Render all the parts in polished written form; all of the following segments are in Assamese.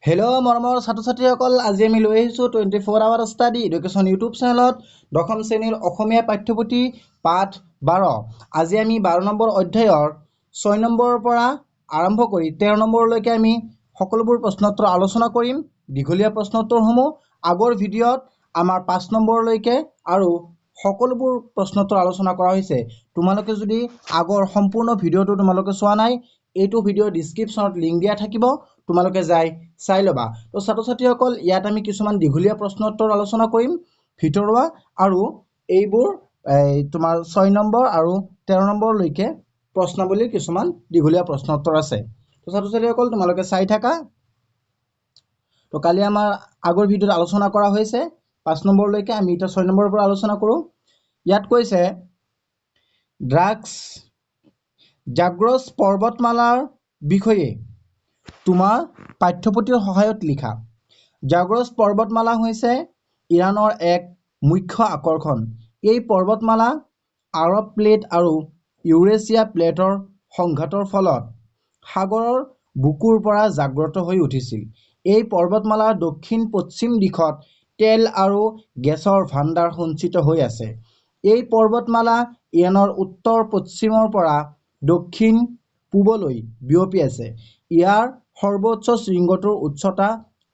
হেল্ল' মৰমৰ ছাত্ৰ ছাত্ৰীসকল, আজি আমি লৈ আহিছোঁ 24 আৱাৰ ষ্টাডি এডুকেশ্যন ইউটিউব চেনেলত দশম শ্ৰেণীৰ অসমীয়া পাঠ্যপুথি পাঠ 12। আজি আমি 12 নম্বৰ অধ্যায়ৰ 6 নম্বৰৰ পৰা আৰম্ভ কৰি 13 নম্বৰলৈকে আমি সকলোবোৰ প্ৰশ্নোত্তৰ আলোচনা কৰিম। দীঘলীয়া প্ৰশ্নোত্তৰসমূহ আগৰ ভিডিঅ'ত আমাৰ 5 নম্বৰলৈকে আৰু সকলোবোৰ প্ৰশ্নোত্তৰ আলোচনা কৰা হৈছে। তোমালোকে যদি আগৰ সম্পূৰ্ণ ভিডিঅ'টো তোমালোকে চোৱা নাই, এইটো ভিডিঅ'ৰ ডিছক্ৰিপশ্যনত লিংক দিয়া থাকিব, তোমালোকে যাই চাই ল'বা। তো ছাত্ৰ ছাত্ৰীসকল, ইয়াত আমি কিছুমান দীঘলীয়া প্ৰশ্নোত্তৰ আলোচনা কৰিম ভিতৰুৱা, আৰু এইবোৰ এই তোমাৰ 6 নম্বৰ আৰু 13 নম্বৰলৈকে প্ৰশ্নাৱলীৰ কিছুমান দীঘলীয়া প্ৰশ্নোত্তৰ আছে। তো ছাত্ৰ ছাত্ৰীসকল, তোমালোকে চাই থাকা। তো কালি আমাৰ আগৰ ভিডিঅ'ত আলোচনা কৰা হৈছে 5 নম্বৰলৈকে, আমি এতিয়া 6 নম্বৰৰ পৰা আলোচনা কৰোঁ। ইয়াত কৈছে ড্ৰাগছ জাগ্ৰছ পৰ্বতমালাৰ বিষয়ে তোমাৰ পাঠ্যপুথিৰ সহায়ত লিখা। জাগ্ৰছ পৰ্বতমালা হৈছে ইৰাণৰ এক মুখ্য আকৰ্ষণ। এই পৰ্বতমালা আৰব প্লেট আৰু ইউৰেছিয়া প্লেটৰ সংঘাতৰ ফলত সাগৰৰ বুকুৰ পৰা জাগ্ৰত হৈ উঠিছিল। এই পৰ্বতমালাৰ দক্ষিণ পশ্চিম দিশত তেল আৰু গেছৰ ভাণ্ডাৰ সঞ্চিত হৈ আছে। এই পৰ্বতমালা ইৰাণৰ উত্তৰ পশ্চিমৰ পৰা দক্ষিণ পূবলৈ বিয়পি আছে। ইয়াৰ সৰ্বোচ্চ শৃংগটোৰ উচ্চতা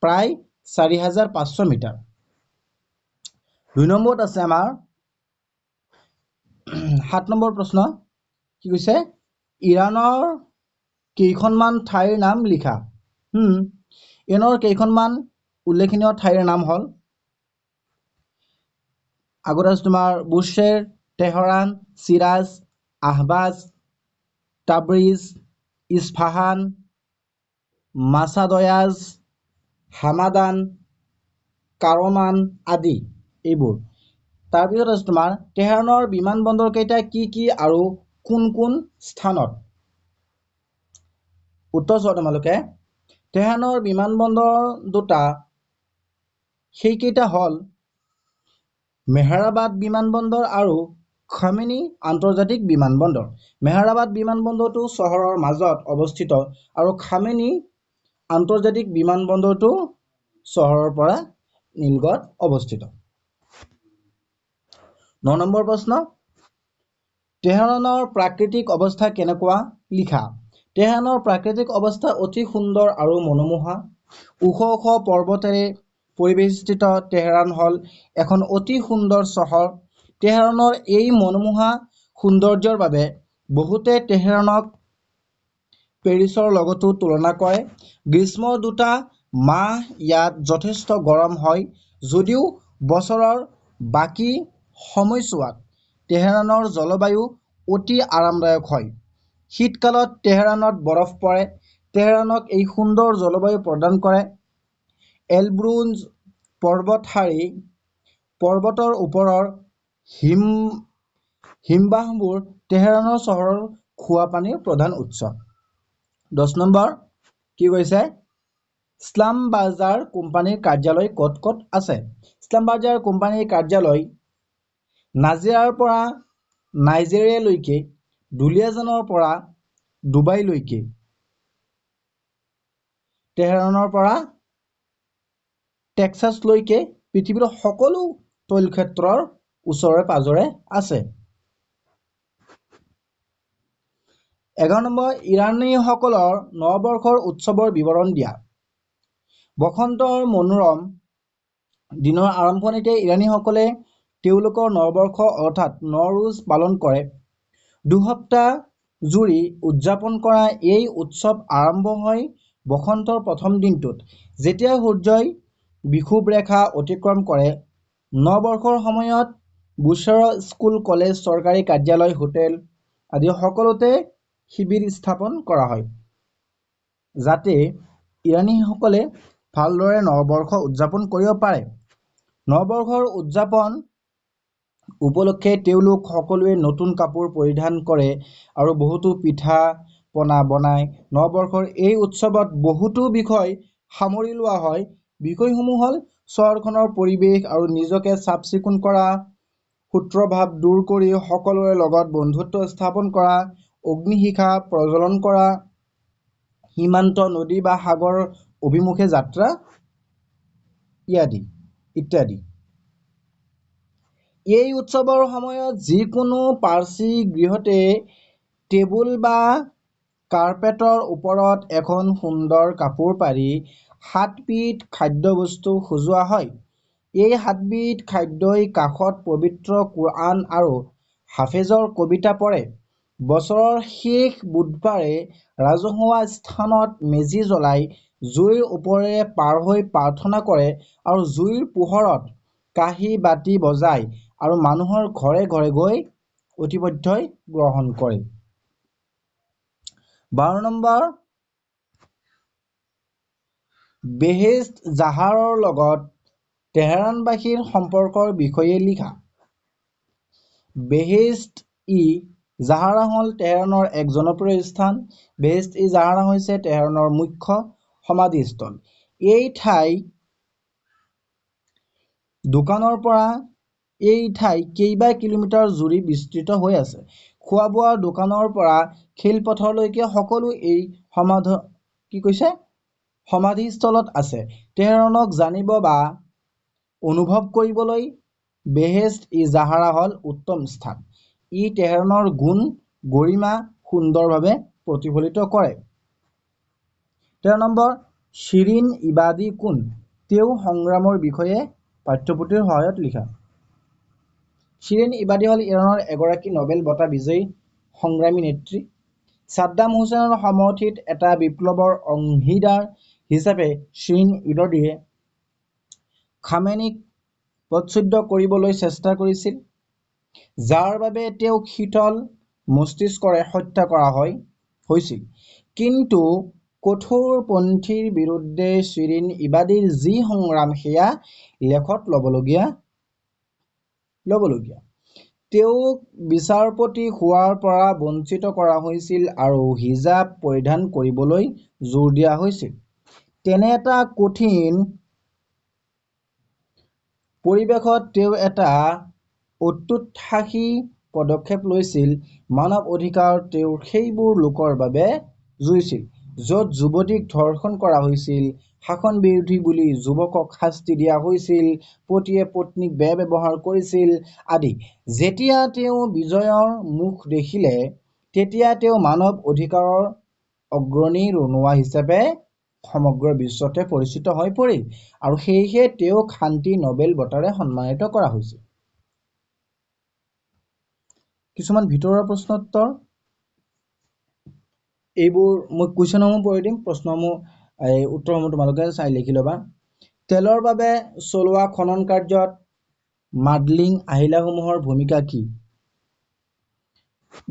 প্ৰায় 4500 মিটাৰ। 2 নম্বৰত আছে আমাৰ 7 নম্বৰ প্ৰশ্ন, কি কৈছে? ইৰাণৰ কেইখনমান ঠাইৰ নাম লিখা। ইৰাণৰ কেইখনমান উল্লেখনীয় ঠাইৰ নাম হ'ল, আগত আছে তোমাৰ Bushehr, Tehran, Shiraz, Ahvaz, Tabriz, Isfahan, Mashhad Yazd, Hamadan, Kerman আদি এইবোৰ। তাৰপিছত আছে তোমাৰ তেহৰাণৰ বিমানবন্দৰকেইটা কি কি আৰু কোন কোন স্থানত? উত্তৰ চোৱা তোমালোকে, তেহৰাণৰ বিমানবন্দৰ দুটা সেইকেইটা হ'ল মেহৰাবাদ বিমানবন্দৰ আৰু খামেনি আন্তৰ্জাতিক বিমানবন্দৰ। মেহৰাবাদ বিমানবন্দৰটো চহৰৰ মাজত অৱস্থিত আৰু খামেনি আন্তৰ্জাতিক বিমানবন্দৰটো চহৰৰ পৰা নিলগত অৱস্থিত। 9 নম্বৰ প্ৰশ্ন, তেহৰাণৰ প্ৰাকৃতিক অৱস্থা কেনেকুৱা লিখা। তেহৰাণৰ প্ৰাকৃতিক অৱস্থা অতি সুন্দৰ আৰু মনোমোহা। ওখ ওখ পৰ্বতেৰে পৰিবেষ্টিত তেহৰাণ হ'ল এখন অতি সুন্দৰ চহৰ। তেহৰাণৰ এই মনোমোহা সৌন্দৰ্যৰ বাবে বহুতে তেহৰাণক পেৰিছৰ লগতো তুলনা কৰে। গ্ৰীষ্মৰ দুটা মাহ ইয়াত যথেষ্ট গৰম হয় যদিও বছৰৰ বাকী সময়ছোৱাত তেহৰাণৰ জলবায়ু অতি আৰামদায়ক হয়। শীতকালত তেহৰাণত বৰফ পৰে। তেহৰাণক এই সুন্দৰ জলবায়ু প্ৰদান কৰে। এলব্ৰুজ পৰ্বতশাৰী পৰ্বতৰ ওপৰৰ হিমবাহবোৰ তেহৰাণৰ চহৰৰ খোৱা পানীৰ প্ৰধান উৎস। 10 নম্বৰ কি কৈছে? শ্লামবাজাৰ কোম্পানীৰ কাৰ্যালয় ক'ত ক'ত আছে? শ্লামবাজাৰ কোম্পানীৰ কাৰ্যালয় নাজিৰাৰ পৰা নাইজেৰিয়ালৈকে, দুলীয়াজানৰ পৰা ডুবাইলৈকে, তেহৰাণৰ পৰা টেক্সাছলৈকে পৃথিৱীৰ সকলো তৈলক্ষেত্ৰৰ ওচৰে পাজৰে আছে। 11 নম্বৰ, ইৰাণীসকলৰ নৱবৰ্ষৰ উৎসৱৰ বিৱৰণ দিয়া। বসন্তৰ মনোৰম দিনৰ আৰম্ভণিতে ইৰাণীসকলে তেওঁলোকৰ নৱবৰ্ষ অৰ্থাৎ নৱৰোজ পালন কৰে। দুসপ্তাহ জুৰি উদযাপন কৰা এই উৎসৱ আৰম্ভ হয় বসন্তৰ প্ৰথম দিনটোত, যেতিয়া সূৰ্যই বিষুৱ ৰেখা অতিক্ৰম কৰে। নৱবৰ্ষৰ সময়ত বুশ্বেৰৰ স্কুল, কলেজ, চৰকাৰী কাৰ্যালয়, হোটেল আদি সকলোতে শিবিৰ স্থাপন কৰা হয়, যাতে ইৰাণীসকলে ভালদৰে নৱবৰ্ষ উদযাপন কৰিব পাৰে। নৱবৰ্ষৰ উদযাপন উপলক্ষে তেওঁলোক সকলোৱে নতুন কাপোৰ পৰিধান কৰে আৰু বহুতো পিঠা পনা বনায়। নৱবৰ্ষৰ এই উৎসৱত বহুতো বিষয় সামৰি লোৱা হয়। বিষয়সমূহ হ'ল চহৰখনৰ পৰিৱেশ আৰু নিজকে চাফ চিকুণ কৰা, সূত্ৰভাৱ দূৰ কৰি সকলোৰে লগত বন্ধুত্ব স্থাপন কৰা, অগ্নিশিখা প্ৰজ্বলন কৰা, সীমান্ত নদী বা সাগৰ অভিমুখে যাত্ৰা ইত্যাদি। এই উৎসৱৰ সময়ত যিকোনো পাৰ্চী গৃহতে টেবুল বা কাৰ্পেটৰ ওপৰত এখন সুন্দৰ কাপোৰ পাৰি 7বিধ খাদ্যবস্তু সজোৱা হয়। এই 7বিধ খাদ্যৰ কাষত পবিত্ৰ কোৰআন আৰু হাফেজৰ কবিতা পঢ়ে। বছৰৰ শেষ বুধবাৰে ৰাজহুৱা স্থানত মেজি জ্বলাই জুইৰ ওপৰেৰে পাৰ হৈ প্ৰাৰ্থনা কৰে আৰু জুইৰ পোহৰত কাঁহী-বাটি বজায় আৰু মানুহৰ ঘৰে ঘৰে গৈ আতিথ্য গ্ৰহণ কৰে। 12 নম্বৰ, বেহেশ্ত জাহৰাৰ লগত তেহৰানবাসীৰ সম্পৰ্কৰ বিষয়ে লিখা। বেহেশ্ত-ই-জাহৰা হ'ল তেহৰানৰ এক জনপ্ৰিয় স্থান। বেহেশ্ত-ই-জাহৰা হৈছে তেহৰানৰ মুখ্য সমাধিস্থল। এই ঠাই কেইবা কিলোমিটাৰ জুৰি বিস্তৃত হৈ আছে। খোৱা-বোৱাৰ দোকানৰ পৰা খেলপথাৰলৈকে সকলো এই সমাধিস্থলত আছে। তেহৰানক জানিব বা অনুভৱ কৰিবলৈ বেহেশ্ত-ই-জাহৰা হ'ল উত্তম স্থান। ই তেহৰানৰ গুণ-গৰিমা সুন্দৰভাৱে প্ৰতিফলিত কৰে। 13 নম্বৰ, শ্বিৰিন ইবাদী কোন? তেওঁৰ সংগ্ৰামৰ বিষয়ে পাঠ্যপুথিৰ সহায়ত লিখা। শ্বিৰিন ইবাদী হ'ল ইৰাণৰ এগৰাকী নোবেল বঁটা বিজয়ী সংগ্ৰামী নেত্ৰী। ছাদ্দাম হুছেইনৰ সমৰ্থিত এটা বিপ্লৱৰ অংশীদাৰ হিচাপে শ্বিৰিন ইবাদীয়ে খামেনিক পদচ্যুত কৰিবলৈ চেষ্টা কৰিছিল, যাৰ বাবে তেওঁক শীতল মস্তিষ্কৰে হত্যা কৰা হৈছিল। কিন্তু কঠোৰপন্থীৰ বিৰুদ্ধে শ্বিৰিন ইবাদীৰ যি সংগ্ৰাম সেয়া লেখত ল'বলগীয়া। তেওঁক বিচাৰপতি হোৱাৰ পৰা বঞ্চিত কৰা হৈছিল আৰু হিজাব পৰিধান কৰিবলৈ জোৰ দিয়া হৈছিল। তেনে এটা কঠিন পৰিৱেশত তেওঁ এটা অত্যুৎসাহী পদক্ষেপ লৈছিল। মানৱ অধিকাৰ তেওঁ সেইবোৰ লোকৰ বাবে যুঁজিছিল, য'ত যুৱতীক ধৰ্ষণ কৰা হৈছিল, শাসনবিৰোধী বুলি যুৱকক শাস্তি দিয়া হৈছিল, পতিয়ে পত্নীক বেয়া ব্যৱহাৰ কৰিছিল আদি। যেতিয়া তেওঁ বিজয়ৰ মুখ দেখিলে, তেতিয়া তেওঁ মানৱ অধিকাৰৰ অগ্ৰণী ৰণুৱা হিচাপে সমগ্ৰ বিশ্বতে পৰিচিত হৈ পৰিল আৰু সেয়েহে তেওঁক শান্তিৰ নোবেল বঁটাৰে সন্মানিত কৰা হৈছিল। কিছুমান ভিতৰুৱা প্ৰশ্নোত্তৰ, এইবোৰ মই কুৱেশ্যনসমূহ পঢ়ি দিম, প্ৰশ্নসমূহ এই উত্তৰসমূহ তোমালোকে চাই লিখি ল'বা। তেলৰ বাবে চলোৱা খনন কাৰ্যত মাডলিং আহিলাসমূহৰ ভূমিকা কি?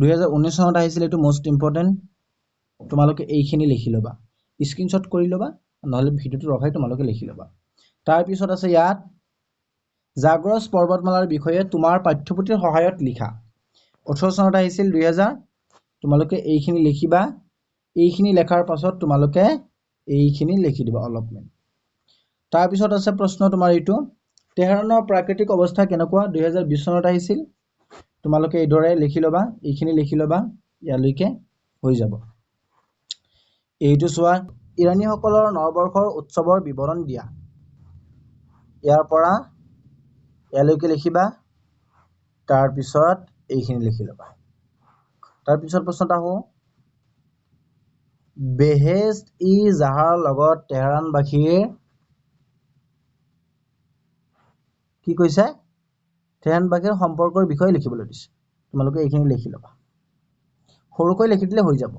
2019 চনত আহিছিল, এইটো মষ্ট ইম্পৰ্টেণ্ট। তোমালোকে এইখিনি লিখি ল'বা, স্ক্ৰীনশ্বট কৰি ল'বা, নহ'লে ভিডিঅ'টো ৰখাই তোমালোকে লিখি ল'বা। তাৰপিছত আছে ইয়াত জাগ্ৰছ পৰ্বতমালাৰ বিষয়ে তোমাৰ পাঠ্যপুথিৰ সহায়ত লিখা। 18 চনত আহিছিল 2000। তোমালোকে এইখিনি লিখিবা। এইখিনি লেখাৰ পাছত তোমালোকে এইখিনি লিখি দিবা অলপমান। তাৰপিছত আছে প্ৰশ্ন তোমাৰ এইটো, তেহৰানৰ প্ৰাকৃতিক অৱস্থা কেনেকুৱা? 2020 চনত আহিছিল। তোমালোকে এইদৰে লিখি ল'বা, এইখিনি লিখি ল'বা, ইয়ালৈকে হৈ যাব। এইটো চোৱা, ইৰাণীসকলৰ নৱবৰ্ষৰ উৎসৱৰ বিৱৰণ দিয়া। ইয়াৰ পৰা ইয়ালৈকে লিখিবা, তাৰপিছত এইখিনি লিখি ল'বা। তাৰপিছত প্ৰশ্নত আহোঁ, বেহেশ্ত-ই-জাহৰাৰ লগত তেহৰানবাসীৰ কি কৈছে? তেহৰানবাসীৰ সম্পৰ্কৰ বিষয়ে লিখিবলৈ দিছে। তোমালোকে এইখিনি লিখি ল'বা, সৰুকৈ লিখি দিলে হৈ যাব।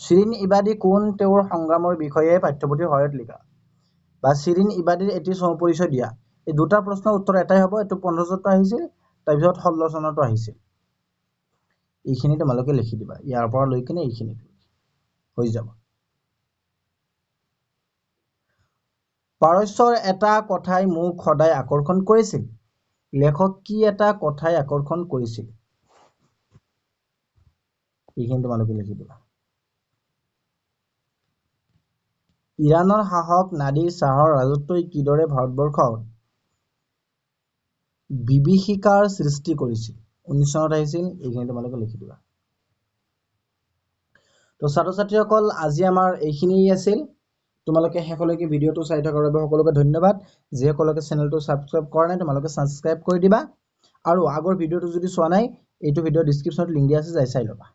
শ্বিৰিন ইবাদী কোন? তেওঁৰ সংগ্ৰামৰ বিষয়ে পাঠ্যপুথিৰ সহায়ত লিখা বা শ্বিৰিন ইবাদীৰ এটি চমু পৰিচয় দিয়া। এই দুটা প্ৰশ্নৰ উত্তৰ এটাই হ'ব। এইটো 15 চনতো আহিছিল, তাৰপিছত 16 চনতো আহিছিল। এইখিনি তোমালোকে লিখি দিবা, ইয়াৰ পৰা লৈ কিনে এইখিনি হৈ যাব। পাৰস্যৰ এটা কথাই মোক সদায় আকৰ্ষণ কৰিছিল। লেখক কি এটা কথাই আকৰ্ষণ কৰিছিল? এইখিনি তোমালোকে লিখি দিবা। ইৰাণৰ শাসক নাদিৰ শ্বাহৰ ৰাজত্বই কিদৰে ভাৰতবৰ্ষত বিভীষিকাৰ সৃষ্টি কৰিছিল? 19 চনত আহিছিল, এইখিনি তোমালোকে লিখি দিবা। তো ছাত্ৰ ছাত্ৰীসকল, আজি আমাৰ এইখিনিয়ে আছিল। তোমালোকে শেষলৈকে ভিডিঅ'টো চাই থকাৰ বাবে সকলোকে ধন্যবাদ। যিসকলকে চেনেলটো ছাবস্ক্ৰাইব কৰা নাই, তোমালোকে ছাবস্ক্ৰাইব কৰি দিবা, আৰু আগৰ ভিডিঅ'টো যদি চোৱা নাই, এইটো ভিডিঅ' ডিছক্ৰিপশ্যনত লিংক দিয়া আছে, যাই চাই ল'বা।